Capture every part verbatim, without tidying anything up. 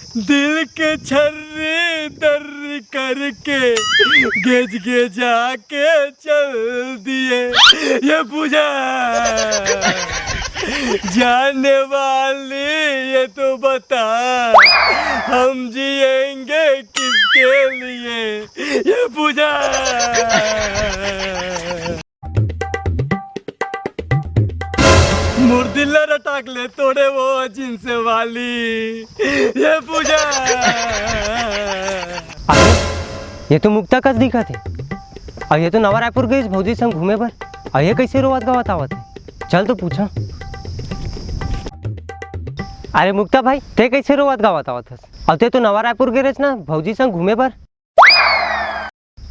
दिल के छर्री दर्री करके गेज गेजा के चल दिए ये पूजा। जाने वाली, ये तो बता, हम जिएंगे किसके लिए ये पूजा। मोर दिल ला रटाक ले तोड़े वो जींस वाली ये पूजा। अरे, ये तो मुक्ता कस दिखत हे। अउ ये तो नवा रायपुर गईस भौजी संग घूमे बर। अउ ये कइसे रोवत गावत आवत हे? चल तो पूछा। अरे मुक्ता भाई, ते कइसे रोवत गावत आवत हस? अउ ते तो नवा रायपुर गे रहेस ना भौजी संग घूमे बर।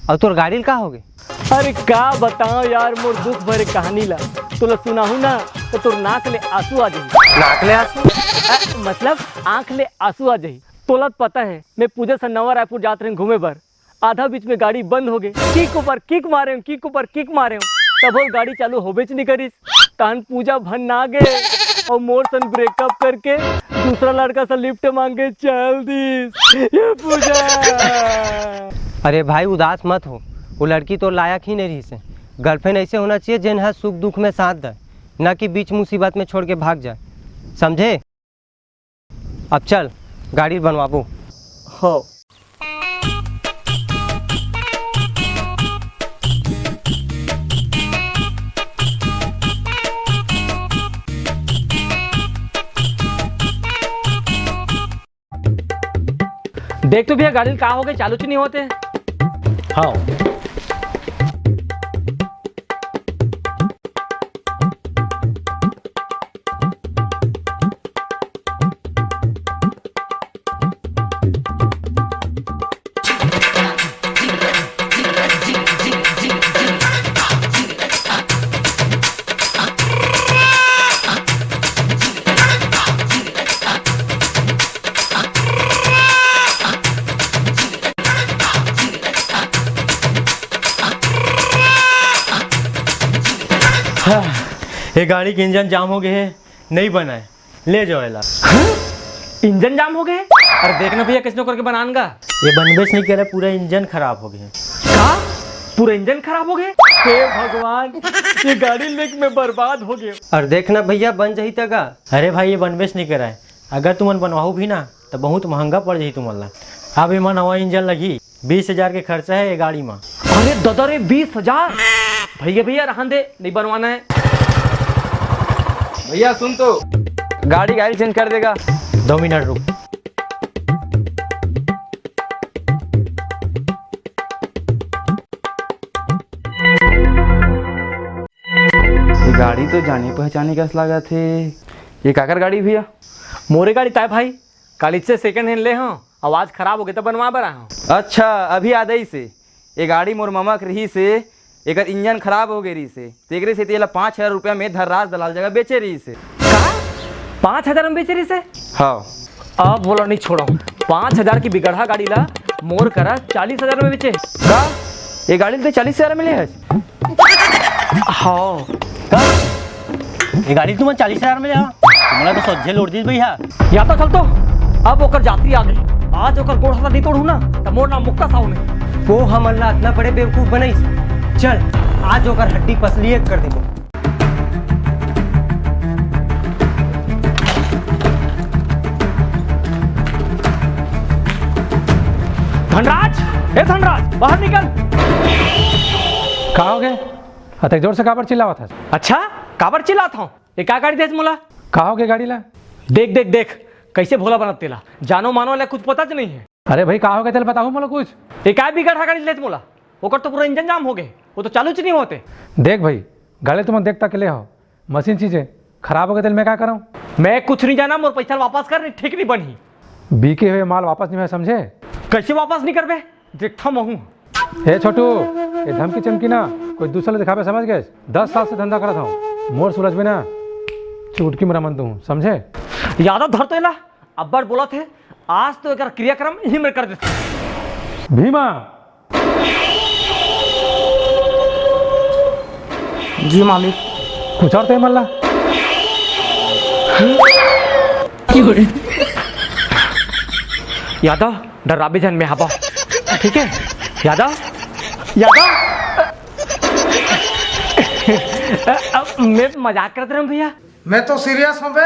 अउ तोर गाड़ी ल का होगे? अरे का बताओं यार, मोर दुख भरे कहानी ला तोला सुनाहूं ना, तो तोर नाक ले आंसू आ जाही। नाक ले आंसू? अ, मतलब आंख ले आंसू आ जाही। तोला त पता हे, मैं पूजा से नवा रायपुर जात रहें घूमे बर। आधा बीच में गाड़ी बंद होगे। किक ऊपर किक मारेंव, किक ऊपर किक मारेंव, तभो गाड़ी चालू होबेच नइ करिस। तहन पूजा भन्ना गे अउ मोर सन ब्रेकअप करके दूसरा लड़का से लिफ्ट मांगे चल दिस। ये पूजा। अरे भाई, उदास मत हो, वो लड़की तोर लायक ही नइ रहिस हे। गर्लफ्रेंड ऐसे होना चाहिए, जेन ह सुख दुख में साथ दे, ना कि बीच मुसीबत में छोड़ के भाग जाए, समझे? अब चल, गाड़ी बनवाबो। हो। देख तो भैया, गाड़ी का होगे, चालू च नहीं होते। हाँ। हाँ, ये गाड़ी के इंजन जाम हो गए है, नहीं बनाए, ले जाओ एला। हाँ? इंजन जाम हो गए? अरे देखना भैया, किसने करके बनान गा। ये बनबेच नहीं करे, पूरा इंजन खराब हो गए। का? पूरा इंजन खराब हो गए? हे भगवान, ये गाड़ी लेके मैं बर्बाद हो गया। अरे देखना भैया, बन जाही तगा। अरे भाई, ये बनबेच नहीं करे, अगर तुमन बनवाहू भी ना, तो बहुत महंगा पड़ जाही तुमन ला। अब एमा नवा इंजन लगही, बीस हजार के खर्चा है ये गाड़ी मा। अरे ददा रे, बीस हजार? भैया, भैया, रहन दे, नहीं बनवाना है। भैया, सुन तो, गाड़ी, गाड़ी चेंज कर देगा। दो मिनट रुक। ये गाड़ी तो जाने पहचाने कस लागत हे। ये काकर गाड़ी भैया? मोरे गाड़ी ताय भाई, काली से सेकंड हैंड ले हंव, आवाज खराब हो गए तो बनवा बर आए हंव। अच्छा, अभी याद आइस हे, ये गाड़ी मोर ममा के रहिस हे, एकर इंजन खराब हो गए रहिस हे, तेकरे सेती एला पाँच हजार रुपया में धर्राज दलाल जगह बेचे रहिस हे। का? पाँच हजार में बेचे रहिस हे? हाँ। अब बोला नहीं छोड़ो, पाँच हजार की बिगड़हा गाड़ी ला मोर करा चालीस हजार में बेचे। का? ये गाड़ी ल ते चालीस हजार में ले हस? हाँ। का? ये गाड़ी तुमन चालीस हजार में ले आ? तुमला तो सोझे लोड़ दीस भैया। या तो चल तो, अब ओकर जात्री आ गई। आज ओकर गोड़ हाथ नहीं तोड़ू ना, तो मोर नाम मुक्ता साहू नहीं। वो हमन ला इतना बड़े बेवकूफ बनाइस। चल, आज ओकर हड्डी पसली एक कर देबो। धनराज, ए धनराज, बाहर निकल। का हो गए? अतेक जोर से काबर चिल्लावत हस? अच्छा, काबर चिल्लात हंव? ये का गाड़ी देस मोला? का हो गए गाड़ी ला? देख, देख, देख, कैसे भोला बनत तेला। जानो मानो ला कुछ पता च नहीं है। अरे भाई, का हो गए तेला बताहू मोला कुछ। ये का बिगड़हा गाड़ी लेत मोला? ओकर तो पूरा इंजन जाम हो गए, वो तो चालू च नहीं होते। देख भाई, गाड़ी तुमन देख तक ले हो, मशीन चीज है, खराब हो गए तेला मैं का करंव? मैं कुछ नहीं जाना, मोर पैसा वापस कर, नहीं ठीक नहीं बनही। बिके हुए माल वापस नहीं होय, समझे? कैसे वापस नहीं करबे? देखता महूँ। ए छोटू, ये धमकी चमकी ना कोई दूसरा ले दिखाबे, समझ गए? दस साल से धंधा करत हूँ, मोर सुलझबे ना, चुटकी में रमन दूँ, समझे? यादव धर तो एला, अब्बड़ बोलत हे, आज तो एकर क्रियाक्रम ही में कर देते। भीमा, जी मालिक। कुछ और ते मल्ला। क्यों रे? यादव, डराबे झन, मैं हवं। ठीक है यादव, यादव। अ, अ, मैं मजाक करत रहेंव भैया। मैं तो सीरियस हूँ बे।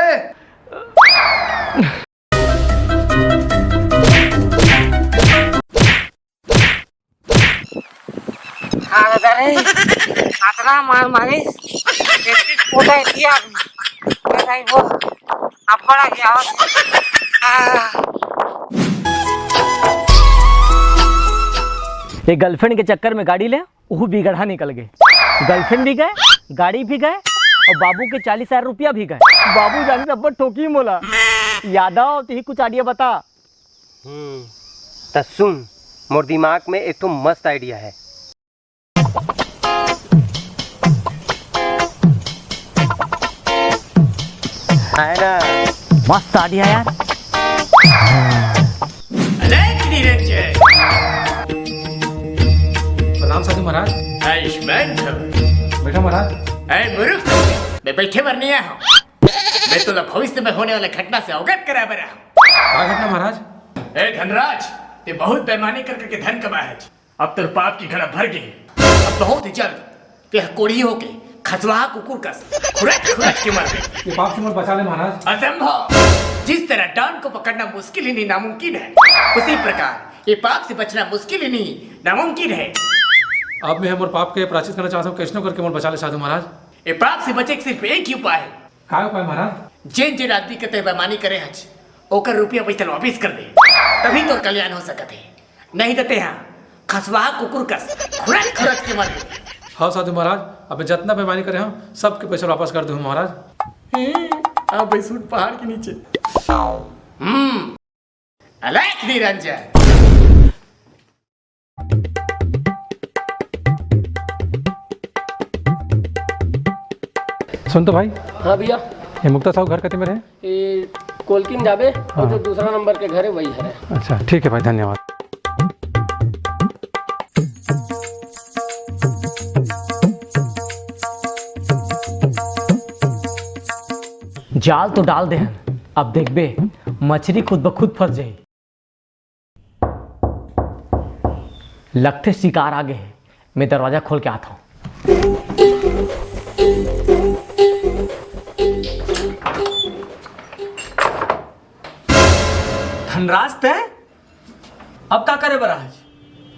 हाँ दादा रे, अतना मार मारिस, एतकी पोटा दिया। अरे भाई बोल, अब बड़ा क्या हो? आ। ये गर्लफ्रेंड के चक्कर में गाड़ी ले, उहू बिगड़हा निकल गे। गर्लफ्रेंड भी गए, गाड़ी भी गए, अउ बाबू के चालीस हजार रुपया भी गए। बाबू जानी अब्बड़ ठोकी मोला। यादव, तिही कुछ आइडिया बता। हम्म, त सुन, मोर दिमाग में एक ठो मस्त आइडिया है। है ना? मस्त आइडिया यार। अलख निरंजन। प्रणाम साधु महाराज। आयुष्मान भव। बैठो महाराज। ऐ मूर्ख, मैं बैठे बर नहीं आया हूँ। मैं तोला भविष्य में होने वाले घटना से अवगत कराए बर आया हूँ। का घटना महाराज? ए धनराज, ते बहुत बेईमानी कर करके धन कमाए है। अब तोर पाप की घड़ा भर गई। अब बहुत ही जल्द तेह कोढ़ी होके खसवाहा कुकुर कस खुरच खुरच के मरबे। ये पाप से मोर बचा ले महाराज। असंभव। जिस तरह डॉन को पकड़ना मुश्किल ही नहीं नामुमकिन है, उसी प्रकार ये पाप से बचना मुश्किल ही नहीं नामुमकिन है। अब मैं मोर पाप के प्रायश्चित करना चाहता हूँ, कैसनो करके मोर बचा ले साधु महाराज। ये पाप से बचे के सिर्फ एक ही उपाय है। का उपाय महाराज? जेन जेन आदमी के तय बेईमानी करे हच, ओकर रुपया पैसा वापिस कर दे, तभी तोर कल्याण हो सकत है। नहीं तो तेहा खसवाहा कुकुर कस खुरच खुरच के मरबे। हाँ साधु महाराज, अब मैं जतना बेईमानी करे हूँ, सबके पैसा वापस कर दूँ महाराज। हम्म, अब भाई सूट पहाड़ के नीचे। हम्म, अलख निरंजन। सुन तो भाई। हाँ भैया। ये मुक्ता साहू घर कति में रहे? ये कोलकिन जाबे, हाँ। और जो दूसरा नंबर के घर है, वही है। अच्छा, ठीक है भाई, धन्यवाद। जाल तो डाल दे हन, अब देखबे मछरी खुद ब खुद फंस जाही। लगथे शिकार आ गे हे, मैं दरवाजा खोल के आत हूँ। धनराज, तैं अब का करे बर आज?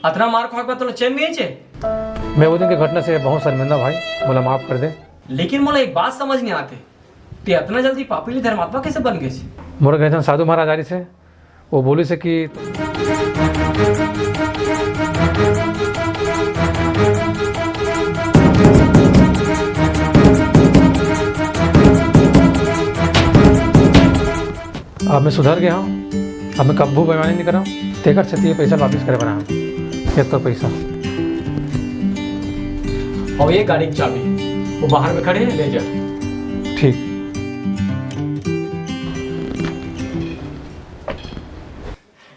अतना मार खा के बाद तोला चैन नहीं आइसे? मैं वो दिन के घटना से बहुत शर्मिंदा भाई, मोला माफ कर दे। लेकिन मोला एक बात समझ नहीं आते, तैं अतना जल्दी पापी ले धर्मात्मा कैसे बन गे? मोर घर साधु महाराज आ रही से, वो बोलिस हे कि अब मैं सुधर गया हूँ, अब मैं कब्बू बेईमानी नहीं करहूँ। तेकर सेती ये पैसा वापिस करे बर आया हूँ। ये तो पैसा। और ये गाड़ी की चाबी, वो बाहर में खड़े हैं, ले जा। ठीक।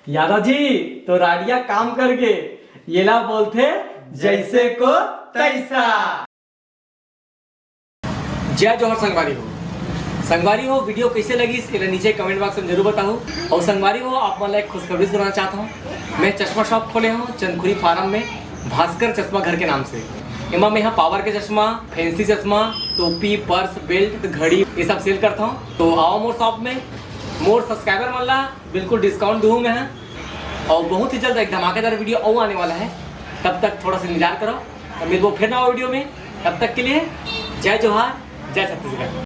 यादव जी, तोर idea काम कर गे। येला बोलथे जैसे को तैसा। जय जोहार संगवारी हो। संगवारी हो, video कैसे लगिस, एला नीचे comment box में जरूर बताओ। और संगवारी हो, आप मन ला एक खुशखबरी सुनाना चाहता हूँ। मैं चश्मा shop खोले हूँ चंदखुरी फार्म में, भास्कर चश्मा घर के नाम से। एमा मैं यहाँ power के चश्मा, fancy चश्मा, टोपी, purse, belt, घड़ी, ये सब sell करता हूँ। तो आओ मोर shop में, मोर subscriber मन ला बिल्कुल discount दूँ मैं। और बहुत ही जल्द एक धमाकेदार video और आने वाला है, तब तक थोड़ा सा इंतजार करो। तो मिलबो फिर नवा video में, तब तक के लिए जय जोहार, जय छत्तीसगढ़।